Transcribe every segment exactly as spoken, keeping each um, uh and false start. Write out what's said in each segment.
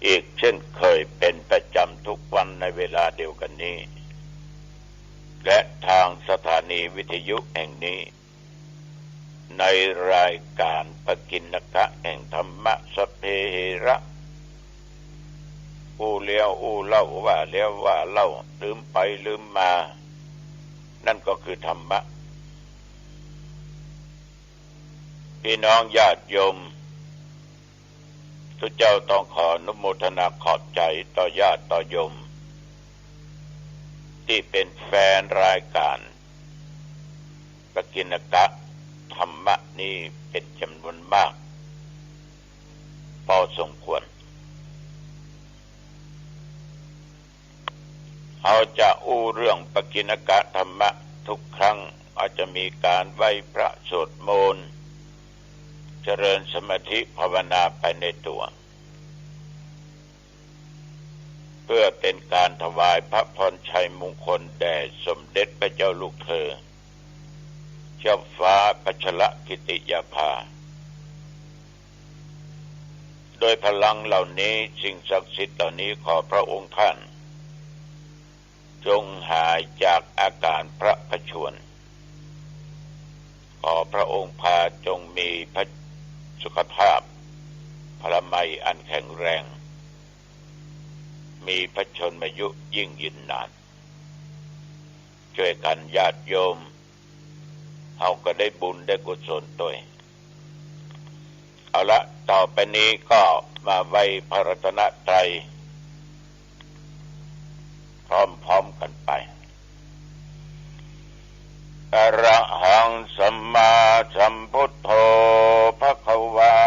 อีกเช่นเคยเป็นประจำทุกวันในเวลาเดียวกันนี้ และทางสถานีวิทยุแห่งนี้ ในรายการปกิณกะแห่งธรรมะ สัพเพเหระ อู้แล้วอู้เล่า ว่าแล้วว่าเล่า ลืมไปลืมมา นั่นก็คือธรรมะ พี่น้องญาติโยม ตุ๊เจ้าต้องขออนุโมทนาขอบใจ๋ต่อญาติต่อโยม ตี้เป๋นแฟนรายการปกิณกะธรรมะนี้เป๋นจ๋ำนวนมาก ปอสมควร เฮาจะอู้เรื่องปกิณกะธรรมะทุกครั้ง อาจจะมีก๋านไหว้พระสวดมนต์ เจริญสมาธิภาวนาไปในตั๋ว เปื้อเป๋นก๋านถวายพระพรชัยมงคลแด่สมเด็จพระเจ้าลูกเธอ เจ้าฟ้าพัชรกิติยาภา โดยพลังเหล่านี้ สิ่งศักดิ์สิทธิ์เหล่านี้ ขอพระองค์ท่าน จงหายจากอาก๋านพระประชวร ขอพระองค์พาจงมีพระสุขภาพพลามัยอันแข็งแรง มีพระชนมายุยิ่งยืนนาน จ้วยกั๋นญาติโยม เฮาก็ได้บุญได้กุศลตวย เอาละ ต่อไปนี้ก็มาไหว้พระรัตนตรัยพร้อมๆ กั๋นไป อะระหังสัมมาสัมพุทโธ ภะคะวา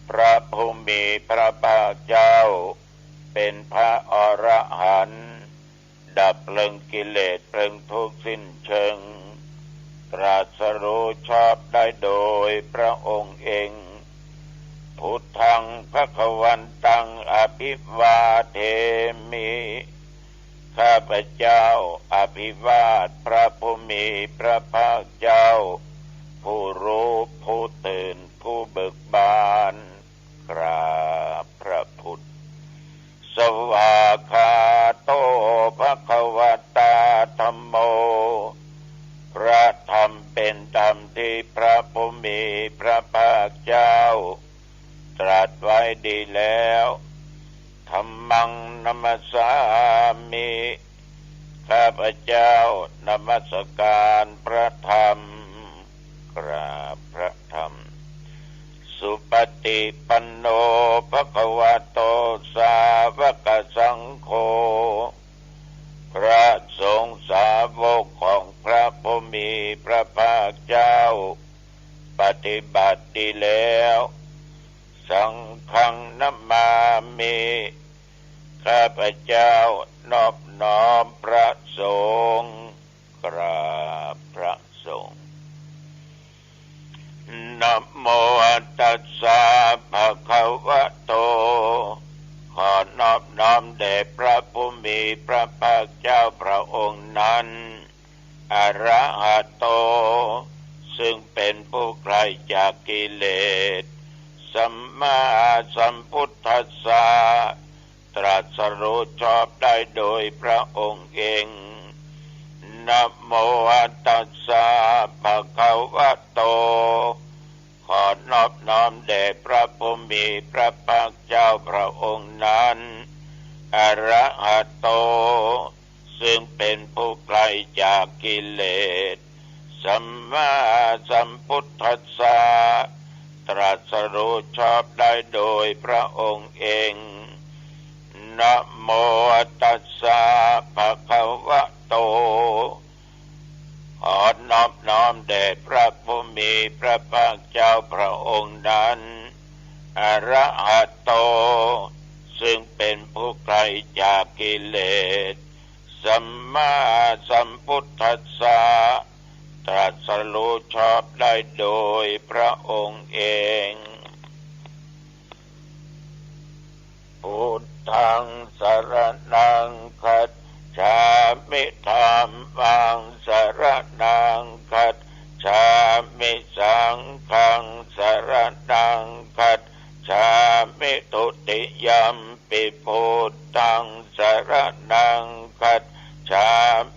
พระผู้มีพระภาคเจ้า เป๋นพระอรหันต์ ดับเพลิงกิเลสเพลิงทุกข์สิ้นเชิง ตรัสรู้ชอบได้โดยพระองค์เอง พุทธังภะคะวันตัง อะภิวาเทมิ ข้าพเจ้าอภิวาทพระผู้มีพระภาคเจ้า ผู้รู้ผู้ตื่นผู้เบิกบาน กราบพระพุทธ สวากขาโต ภะคะวะตา ธัมโม พระธรรมเป๋นธรรมตี้พระผู้มีพระภาคเจ้า ตรัสไว้ดีแล้ว ธัมมัง นะมัสสามิ ข้าพเจ้านมัสการพระธรรม กราบพระธรรม สุปฏิปันโน ภะคะวะโต สาวกสังโฆ พระสงฆ์สาวกของพระผู้มีพระภาคเจ้า ปฏิบัติดีแล้ว สังฆัง นะมามิ ข้าพเจ้านอบน้อมพระสงฆ์ กราบพระสงฆ์ นะโมตัสสะ ภะคะวะโต ขอนอบน้อมแด่พระผู้มีพระภาคเจ้าพระองค์นั้น อะระหะโต ซึ่งเป๋นผู้ไกลจากกิเลส สัมมาสัมพุทธัสสะ ตรัสรู้ชอบได้โดยพระองค์เอง นะโมตัสสะ ภะคะวะโต ขอนอบน้อมแด่พระผู้มีพระภาคเจ้าพระองค์นั้น อะระหะโต ซึ่งเป๋นผู้ไกลจากกิเลส สัมมาสัมพุทธัสสะ ตรัสรู้ชอบได้โดยพระองค์เอง นะโมตัสสะ ภะคะวะโต ขอนอบน้อมแด่พระผู้มีพระภาคเจ้าพระองค์นั้น อะระหะโต ซึ่งเป๋นผู้ไกลจากกิเลส สัมมาสัมพุทธัสสะ ตรัสรู้ชอบได้โดยพระองค์เอง พุทธัง สรณัง คัจฉามิ ธัมมัง สรณัง คัจฉามิ สังฆัง สรณัง คัจฉามิ ทุติ ยมปิ พุทธัง สรณัง คัจฉา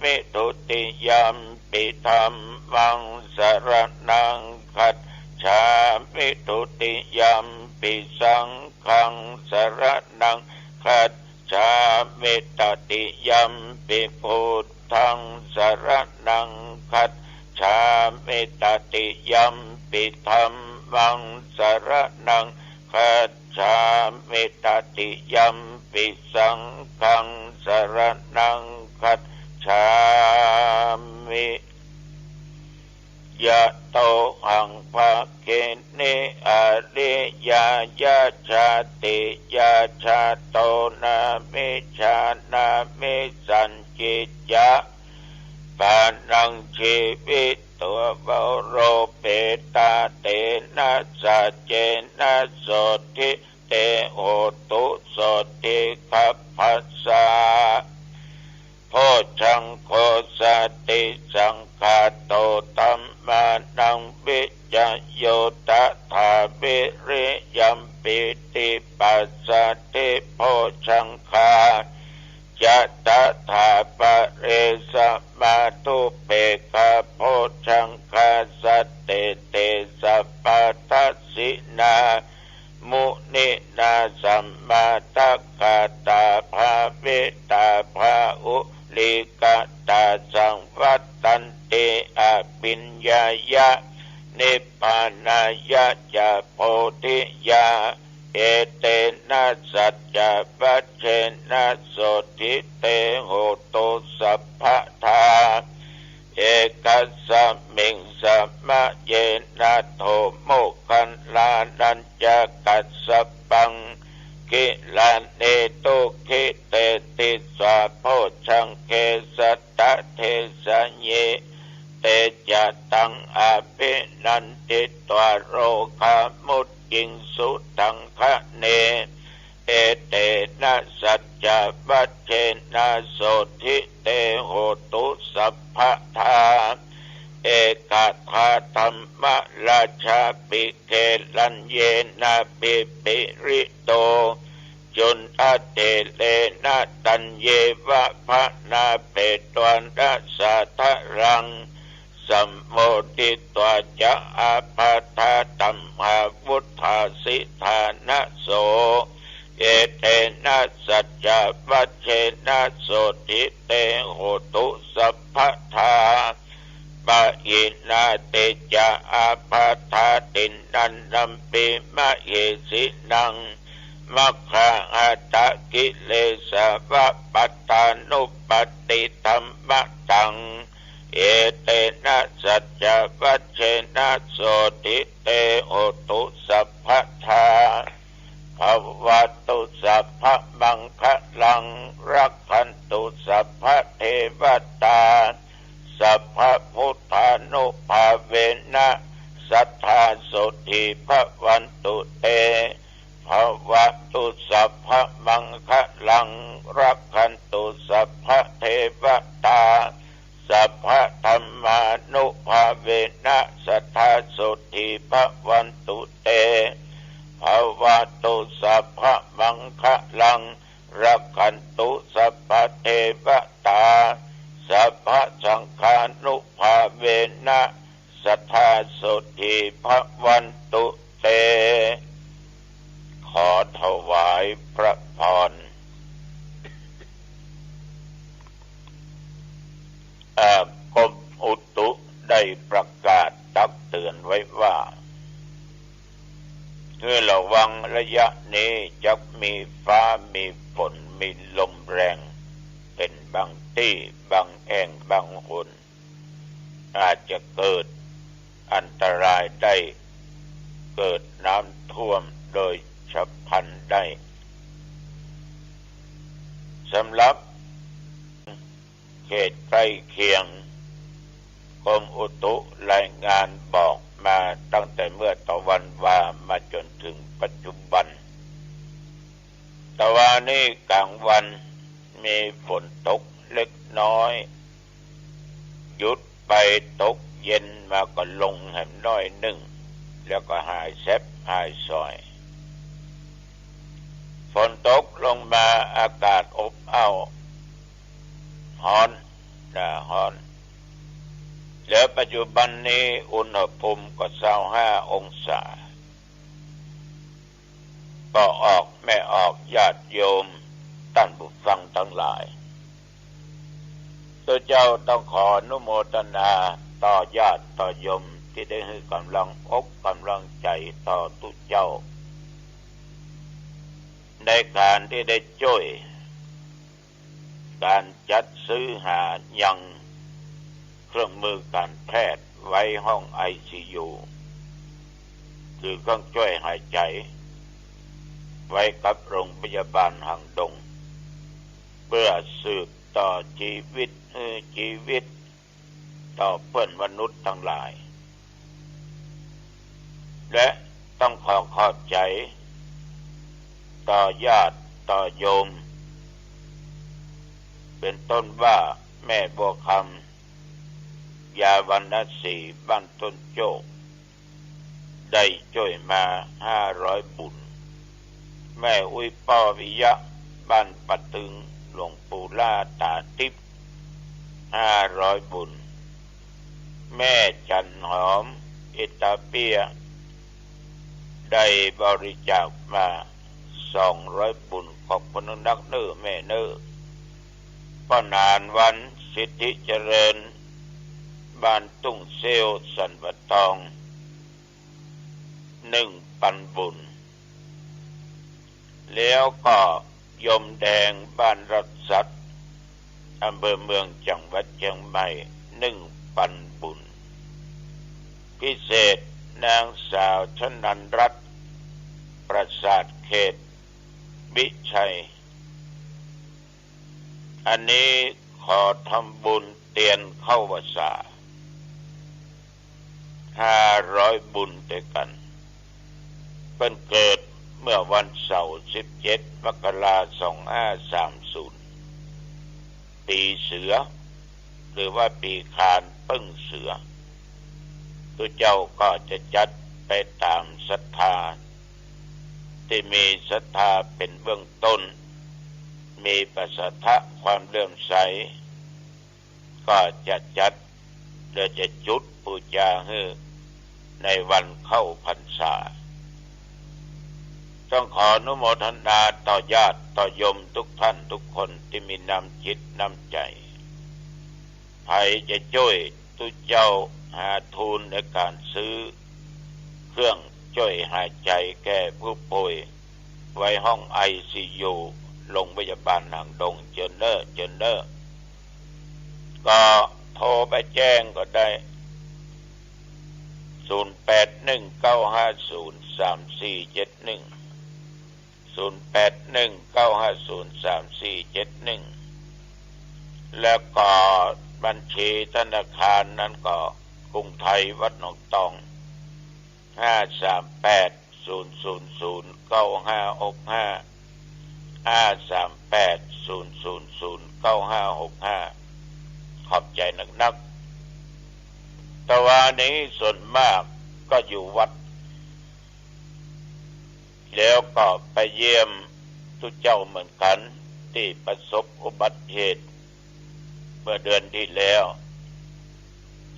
มิ ทุติยมปิ ธัมมัง สรณัง คัจฉามิ ทุติยมปิ สังฆัง สรณัง คัจฉามิ ตติยมปิ พุทธัง สรณัง คัจฉามิ ตติยมปิ ธัมมัง สรณัง คัจฉามิ ตติยมปิ สังฆัง สรณัง คัจฉามิ ยะโต หัง ภะคินิ อริยา ยะชาติ ยะชาโต นามิ ชานามิ สัญญิจจะ ปะนัง ชีวิโต วะโร เปตา เตนะ สัจเจนะ โสตถิ เต โหตุ โสตถิคัพพะสสะ โพชฌังโค สติสังขาโต ธัมมานัง วิจโย ตถา วิริยัม ปีติ ปัสสัทธิ โพชฌังคา จะ ตถา ปะเร สะมา ทุปเปกขา โพชฌังคา สัตเต เต สัพพะทัสสินา มุนินา สัมมาทักขาตา ภาวิตา ภาอุลีกตา สังวัตตันติ อภิญญายะ นิพพานายะ จะ โพธิยา เอเตนะ สัจจวัจเจนะ โสตถิ เต โหตุ สัพพะทา เอกัสสะมิง สะมะเยนะ โท โมคคัลลานะัญจะ กัสสะปัง กิลาเน ทุกขิเต ติสสา โพชฌังเก สัตตะเทสะยิ เตจะตัง อภินันทิ ตวา โรคามุจจิง สุทังคะเน เอเตนะ สัจจวัจเจนะ โสตถิ เต โหตุ สัพพะทา เอกทา ธัมมราชาปิ เกลัญเยนะ ปิปิริโต จุณฑะเถเรนะ ตัญเยวะ พะนาเปตวะนะ สาทะรัง สัมโมทิตวา จะ อาภาธา ธัมมาวุฏฐาสิทานะโส เอเตนะ สัจจวัจเจนะ โสตถิ เต โหตุ สัพพะทา ปะหินา เตจะ อาภาธา ติณณัมปิ มะเหสินัง มัคคาหะตะ กิเลสวะ ปัตตานุปัตติธัมมะตัง เอเตนะ สัจจวัจเจนะ โสตถิ เต โหตุ สัพพะทา ภะวะตุ สัพพะมังคะลัง รักขันตุ สัพพะเทวะตา สัพพะพุทธานุภาเวนะ สัตถา โสตถิ ภะวันตุ เต ภะวะตุ สัพพะมังคะลัง รักขันตุ สัพพะเทวะตา สัพพะธัมมานุภาเวนะ สัตถา โสตถิ ภะวันตุ เต ภะวะตุ สัพพะมังคะลัง รักขันตุ สัพพะเทวะตา สัพพะสังฆานุภาเวนะ สัตถา โสตถิ ภะวันตุ เต ขอถวายพระพร เอ่อ กรมอุตุได้ประกาศตักเตือนไว้ว่า ให้ระวังระยะนี้จะมีฟ้ามีฝน มีลมแรง เป็นบางตี้ บางแห่ง บางหน อาจจะเกิดอันตรายได้ เกิดน้ำท่วมโดยฉับพลันได้ สำหรับเขตใกล้เคียง กรมอุตุรายงานบอกมาตั้งแต่เมื่อตะวันวามาจนถึงปัจจุบัน ตะวานี้กลางวันมีฝนตกเล็กน้อย หยุดไป ตกเย็นมาก็ลงแหมน้อยนึ่ง แล้วก็หายแซบหายสอย ฝ ฝนตกลงมาอากาศอบอ้าว ฮ้อน นะ ฮ้อน แล้วปัจจุบันนี้อุณหภูมิก็ซาวห้าองศา ป้อออกแม่ออก ญาติโยมต้านผู้ฟังตังหลาย ตุ๊เจ้าต้องขออนุโมทนาต่อญาติต่อโยมตี้ได้หื้อก๋ำลังอกก๋ำลังใจ๋ต่อตุ๊เจ้า ในก๋านตี้ได้จ้วยก๋านจัดซื้อหายังเครื่องมือก๋านแพทย์ไว้ห้องไอซียู คือเครื่องจ้วยหายใจ๋ ไว้กับโรงพยาบาลหางดง เปื้อสืบต่อจีวิต หื้อจีวิตต่อเปื้อนมนุษย์ตังหลาย และต้องขอขอบใจ๋ต่อญาติต่อโยม เป๋นต้นว่าแม่บัวคำ ยาวรรณศรี บ้านต้นโจ้ ได้จ้วยมาห้าร้อยบุญ แม่อุ๊ยป้อวิยะ บ้านป่าตึง หลวงปู่ล่าต๋าติ๊บ ห้าร้อยบุญ แม่จั๋นหอม อิตาเปีย ได้บริจาคมาสองร้อยบุญ ขอบคุณนักเน้อแม่เน้อ ป้อหนานวัน สิทธิเจริญ บ้านตุ้งเซ้ว สันป่าตอง หนึ่งปันบุญ แล้วก็โยมแดง บ้านรัฐสัตย์ อำเภอเมือง จังหวัดเชียงใหม่ หนึ่งปันบุญ พิเศษนางสาวชนันรัตน์ ประสาทเขต วิชัย อันนี้ขอทำบุญเตียนเข้าพรรษา ห้าร้อยบุญตวยกั๋น เปิ้นเกิดเมื่อวันเสาร์ สิบเจ็ดมกรา สองห้าสามศูนย์ ปีเสือ หรือว่าปีคานเปิ้งเสือ ตุ๊เจ้าก็จะจัดไปต๋ามศรัทธา ตี้มีศรัทธาเป๋นเบื้องต้น มีปัสสัทธะความเลื่อมใส ก็จะจัด และจะจุดปู๋จาหื้อในวันเข้าพรรษา ต้องขออนุโมทนาต่อญาติต่อโยมทุกท่านทุกคนตี้มีน้ำจิตน้ำใจ๋ ใผจะจ้วยตุ๊เจ้าหาทุนในก๋านซื้อเครื่องจ้วยหายใจ๋แก่ผู้ป่วย ไว้ห้องไอซียู โรงพยาบาลหางดง เจิญเน้อ เจิญเน้อ ก็โทรไปแจ้งก็ได้ ศูนย์แปดหนึ่ง เก้าห้าศูนย์ สามสี่เจ็ดหนึ่ง ศูนย์แปดหนึ่ง เก้าห้าศูนย์ สามสี่เจ็ดหนึ่ง แล้วก็บัญชีธนาคารนั้นก็กรุงไทยวัดหนองตอง ห้าสามแปด ศูนย์ศูนย์ศูนย์ เก้าห้าหกห้า ห้าสามแปด ศูนย์ศูนย์ศูนย์ เก้าห้าหกห้า ขอบใจ๋นักๆ ตะวานี้ส่วนมากก็อยู่วัด แล้วก็ไปเยี่ยมตุ๊เจ้าเหมือนกั๋น ตี้ประสบอุบัติเหตุ เมื่อเดือนตี้แล้ว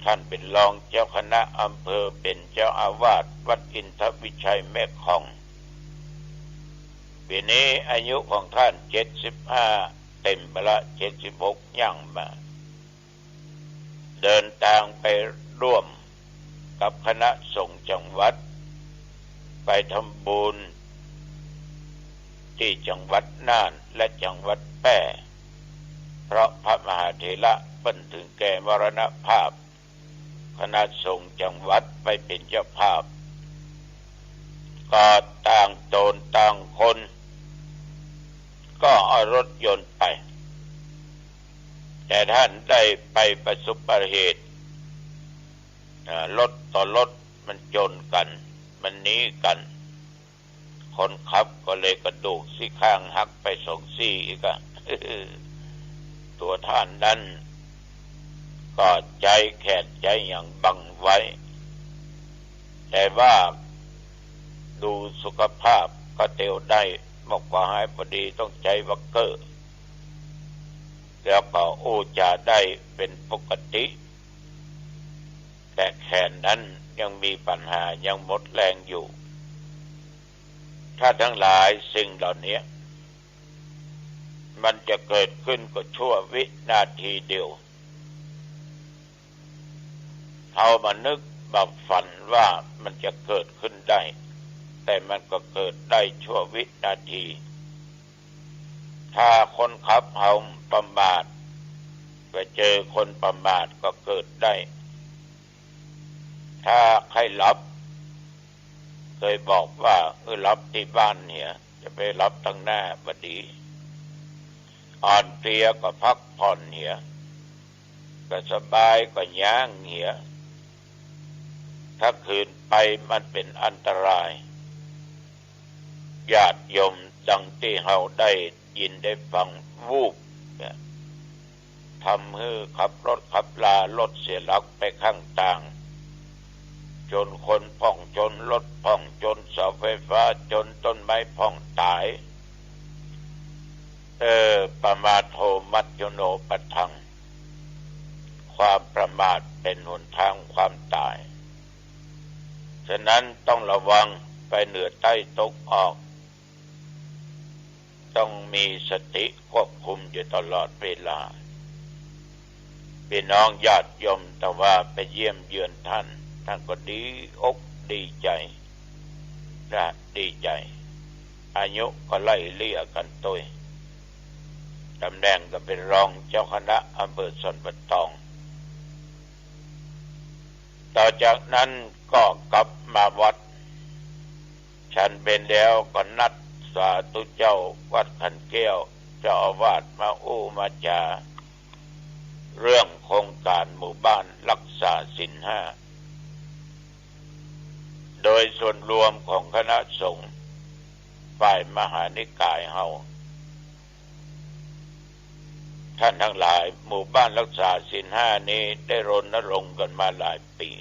ต้านเป๋นรองเจ้าคณะอำเภอ เป๋นเจ้าอาวาสวัดอินทวิชัยแม่ของ ปี๋นี้อายุของต้านเจ็ดสิบห้า เต๋มไปละ เจ็ดสิบหก ย่างมา เดินตางไปร่วมกับคณะสงฆ์จังหวัด ไปทำบุญตี้จังหวัดน่านและจังหวัดแป้ เพราะพระมหาเถระเปิ้นถึงแก่มรณภาพ คณะสงฆ์จังหวัดไปเป๋นเจ้าภาพ ก็ต่างโตนต่างคน ก็เอารถยนต์ไป แต่ต้านได้ไปประสบอุบัติเหตุ อ่า รถต่อรถมันจนกั๋น มันหนีกั๋น คนขับก็เลยกระดูกซี่ข้างหักไปสองซี่อีกอะ ตั๋วต้านนั้นก็ใจ๊แขนใจ๊หยังบังไว้ แต่ว่าดูสุขภาพก็เตียวได้ บอกว่าหายบ่ดีต้องใจ๊ว่าเก้อ แล้วก็อู้จ๋าได้เป๋นปกติ แต่แขนนั้นยังมีปัญหา ยังหมดแฮงอยู่ ท่านตังหลาย สิ่งเหล่านี้มันจะเกิดขึ้นก็ชั่ววินาทีเดียว เฮาบ่นึกบ่ฝันว่ามันจะเกิดขึ้นได้ แต่มันก็เกิดได้ชั่ววินาที ถ้าคนขับเฮาประมาท ไปเจอคนประมาทก็เกิดได้ ถ้าใค่หลับ เกยบอกว่า เออ หลับตี้บ้านเหีย จะไปหลับตังหน้าบ่ดี อ่อนเพลียก็พักผ่อนเหีย ก็สบายก็ย้างเหีย ถ้าขืนไปมันเป๋นอันตราย ญาติโยม ดังตี้เฮาได้ยินได้ฟัง วูบเนี่ย ทำหื้อขับรถขับลา รถเสียหลักไปข้างตาง จนคนพ่อง จนรถพ่อง จนเสาไฟฟ้า จนต้นไม้พ่องต๋าย เออ ปมาโท มัจจุโนปะทัง ความประมาทเป๋นหนทางความต๋าย ฉะนั้นต้องระวัง ไปเหนือใต้ตกออก ต้องมีสติควบคุมอยู่ตลอดเวลา พี่น้องญาติโยม แต่ว่าไปเยี่ยมเยือนท่าน ท่านก็ดีอกดีใจ๋นะ ดีใจ๋ อายุก็ไล่เลี่ยกั๋นตวย ต๋ำแหน่งก็เป๋นรองเจ้าคณะอำเภอสันป่าตอง ต่อจากนั้นก็กลับมาวัด ฉันเพลแล้วก็นัดสาธุเจ้าวัดขันแก้ว เจ้าอาวาสมาอู้มาจ๋า เรื่องโครงก๋านหมู่บ้านรักษาศีลห้า โดยส่วนรวมของคณะสงฆ์ฝ่ายมหานิกายเฮา ท่านตังหลาย หมู่บ้านรักษาศีลห้านี้ได้รณรงค์กั๋นมาหลายปี๋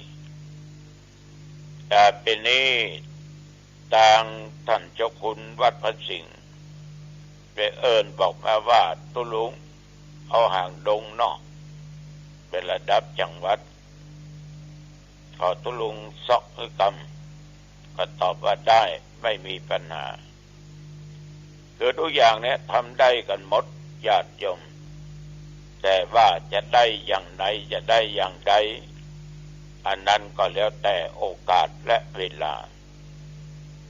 แต่ปี๋นี้ตางต้านเจ้าคุณวัดพระสิงห์ไปเอิ้นบอกมาว่า ตุ๊ลุง เอาหางดงเนาะ เป๋นระดับจังหวัด ขอตุ๊ลุงเซาะหื้อกำ ก็ตอบว่าได้ ไม่มีปัญหา คือทุกอย่างเนี่ยทำได้กั๋นหมดญาติโยม แต่ว่าจะได้อย่างไหน จะได้อย่างใด อันนั้นก็แล้วแต่โอกาสและเวลา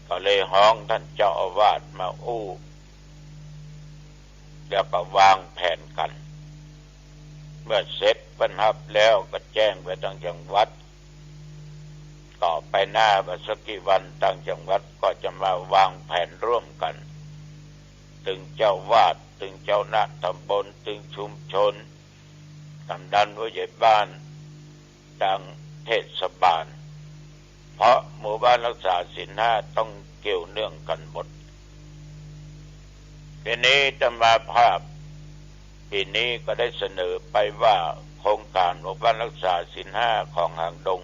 ก็เลยฮ้องท่านเจ้าอาวาสมาอู้ แล้วก็วางแผนกั๋น เมื่อเสร็จเปิ้นฮับแล้วก็แจ้งไปตางจังหวัด ต่อไปหน้าบ่สักกี่วันตางจังหวัดก็จะมาวางแผนร่วมกั๋น ตึงเจ้าวาด ตึงเจ้าหน้าตำบล ตึงชุมชน กำนันผู้ใหญ่บ้าน ตางเทศบาล เพราะหมู่บ้านรักษาศีลห้าต้องเกี่ยวเนื่องกั๋นหมด ทีนี้อาตมาภาพปี๋นี้ก็ได้เสนอไปว่า โครงก๋านหมู่บ้านรักษาศีลห้าของหางดง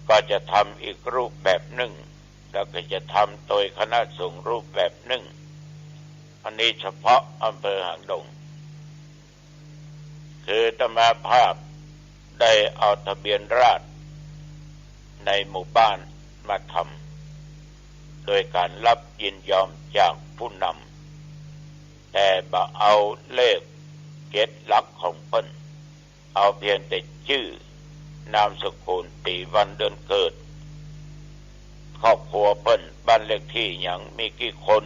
ก็จะทำอีกรูปแบบนึ่ง แล้วก็จะทำโดยคณะสงฆ์รูปแบบนึ่ง อันนี้เฉพาะอำเภอหางดง คืออาตมาภาพได้เอาทะเบียนราษฎร์ในหมู่บ้านมาทำ โดยก๋านรับยินยอมจากผู้นำ แต่บ่เอาเลขเจ็ดหลักของเปิ้น เอาเพียงแต่จื้อ นามสกุล ปี๋วันเดือนเกิด ครอบครัวเปิ้น บ้านเลขตี้หยัง มีกี่คน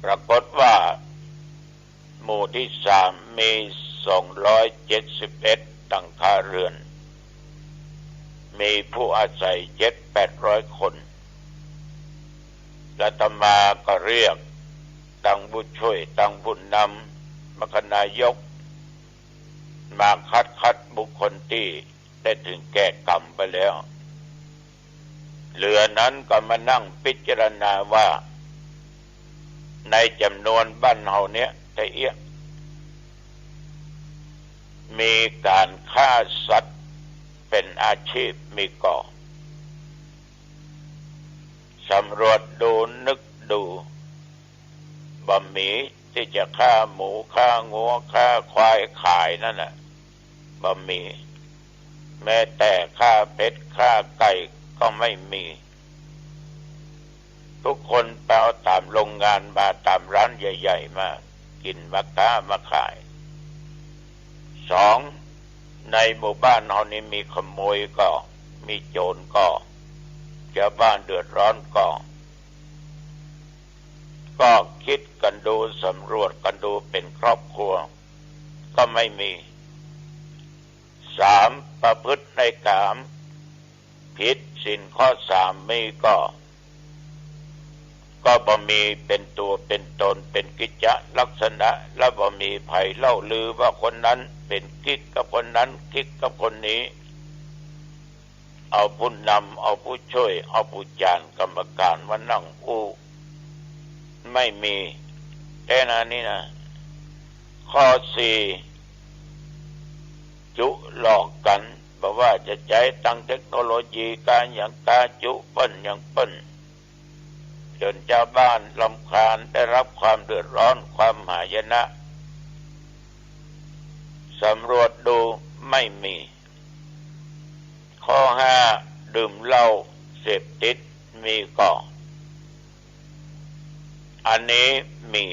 ปรากฏว่า หมู่ตี้สามมีสองร้อยเจ็ดสิบเอ็ดหลังคาเรือน มีผู้อาศัยเจ็ดแปดร้อยคน อาตมาก็เรียกตังผู้จ้วย ตังผู้นำ มคณายก มาคัด คัดบุคคลตี้ได้เถิงแก่ก๋รรมไปแล้ว เหลือนั้นก็มานั่งพิจารณาว่า ในจ๋ำนวนบ้านเฮาเนี่ย ตะเอี้ยะ มีก๋านฆ่าสัตว์เป๋นอาชีพมีก่อ สำรวจดู นึกดู บ่มีตี้จะฆ่าหมู ฆ่างัว ฆ่าควายขายนั่นน่ะ บ่มี แม้แต่ฆ่าเป็ดฆ่าไก่ก็ไม่มี ทุกคนไปเอาต๋ามโรงงานมา ต๋ามร้านใหญ่ๆ มากิ๋น มาก๊ามาขาย สอง ในหมู่บ้านเฮานี้มีขโมยก็ มีโจรก็ จาวบ้านเดือดร้อนก็ ก็กึ๊ดกั๋นดู สำรวจกั๋นดูเป๋นครอบครัว ก็ไม่มี สาม ประพฤติในกาม ผิดศีลข้อสามมีก็ ก็บ่มีเป๋นตั๋วเป๋นต๋น เป๋นกิจจะลักษณะ และบ่มีใผเล่าลือว่าคนนั้นเป๋นกิ๊กกับคนนั้น กิ๊กกับคนนี้ เอาผู้นำ เอาผู้จ้วย เอาผู้จ๋านกรรมก๋านมานั่งอู้ ไม่มี แต๊นานี้นะ ข้อสี่ จุหลอกกั๋น บ่ว่าจะใจ๊ตังเทคโนโลยีก๋าหยัง ก๋าจุเปิ้นหยังเปิ้น จ๋นจาวบ้านรำคาญ ได้รับความเดือดร้อน ความหายนะ สำรวจดู ไม่มี ข้อห้า ดื่มเหล้าเสพติดมีก่อ อันนี้มี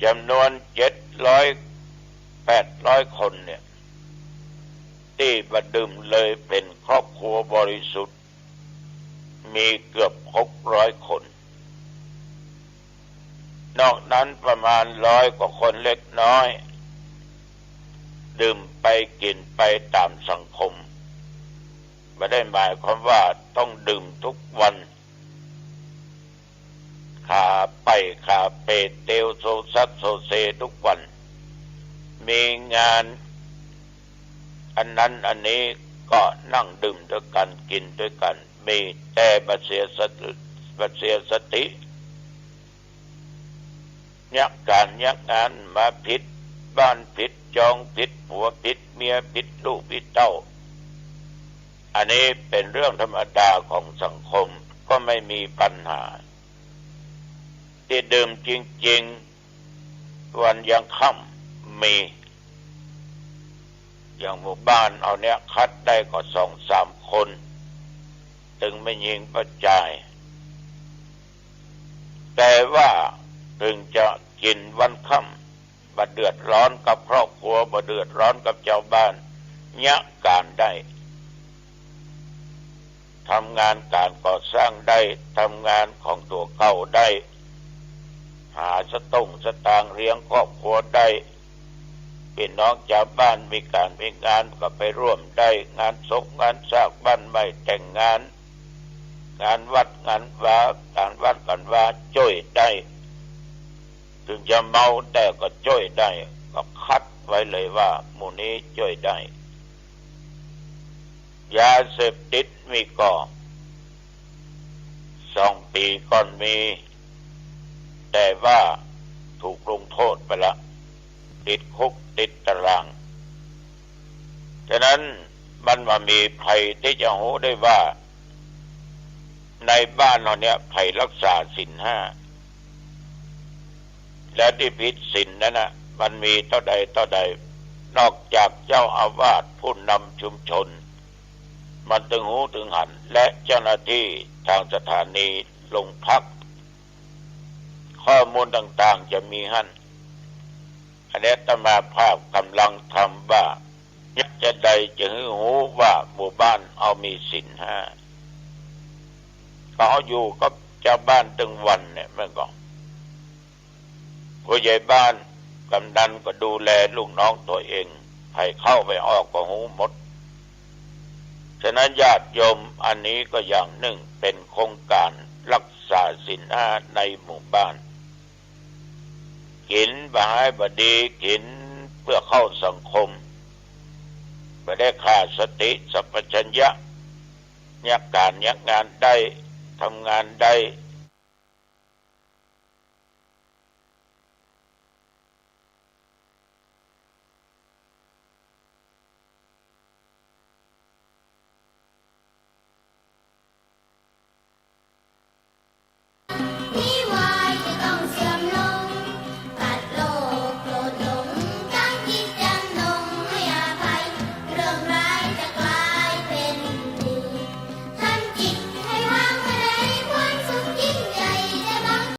จ๋ำนวนเจ็ดร้อย แปดร้อยคนเนี่ย ตี้บ่ดื่มเลยเป๋นครอบครัวบริสุทธิ์ มีเกือบหกร้อยคน นอกนั้นประมาณร้อยกว่าคนเล็กน้อย ดื่มไปกิ๋นไปต๋ามสังคม บ่ได้หมายความว่าต้องดื่มทุกวัน ขาไปขาเปเตียวโซซัดโซเซทุกวัน มีงานอันนั้นอันนี้ก็นั่งดื่มตวยกั๋น กิ๋นตวยกั๋น มี แต่บ่เสียสติ บ่เสียสติ เยียะก๋านเยียะงาน มาผิดบ้านผิดจอง ผิดผัวผิดเมีย ผิดลูกผิดเต้า อันนี้เป๋นเรื่องธรรมดาของสังคม ก็ไม่มีปัญหา ตี้ดื่มจริงๆ วันยังค่ำมี อย่างหมู่บ้านเฮาเนี่ย คัดได้ก็สองสามคน ตึงแม่ญิงป้อจาย แต่ว่าเถิงจะกิ๋นวันค่ำ บ่เดือดร้อนกับครอบครัว บ่เดือดร้อนกับจาวบ้าน เยียะก๋านได้ ทำงานก๋านก่อสร้างได้ ทำงานของตั๋วเก่าได้ หาสตุ้งสตางค์เลี้ยงครอบครัวได้ ปี้น้องจาวบ้านมีก๋านมีงานก็ไปร่วมได้ งานศพงานซาก บ้านใหม่แต่งงาน งานวัดงานวา ก๋านวัดก๋านวาจ้วยได้ เถิงจะเมาแต่ก็จ้วยได้ ก็คัดไว้เลยว่าหมู่นี้จ้วยได้ ยาเสพติดมีก่อ สองปี๋ก่อนมี แต่ว่าถูกลงโต้ษไปละ ติดคุกติดตาราง ฉะนั้นมันบ่มีใผตี้จะฮู้ได้ว่า ในบ้านเฮาเนี่ยใผรักษาศีลห้า และตี้ผิดศีลนั้นน่ะ มันมีเต้าใดเต้าใด นอกจากเจ้าอาวาสผู้นำชุมชน มันตึงฮู้ตึงหัน และเจ้าหน้าตี้ตางสถานีโรงพัก ข้อมูลต่างๆ จะมีหั้น อันนี้อาตมาภาพก่ำลังทำว่า เยียะจาใดจะหื้อฮู้ว่าหมู่บ้านเฮามีศีลห้า ก็เฮาอยู่กับจาวบ้านตึงวันเนี่ย แม่นก่อ ผู้ใหญ่บ้าน กำนันก็ดูแลลูกน้องตั๋วเอง ใผเข้าใผออกก็ฮู้หมด ฉะนั้นญาติโยม อันนี้ก็อย่างนึ่งเป๋นโครงก๋านรักษาศีลห้าในหมู่บ้าน กิ๋นบ่ฮ้ายบ่ดี กิ๋นเปื้อเข้าสังคม บ่ได้ขาดสติสัมปชัญญะ เยียะก๋านเยียะงานได้ ทำงานได้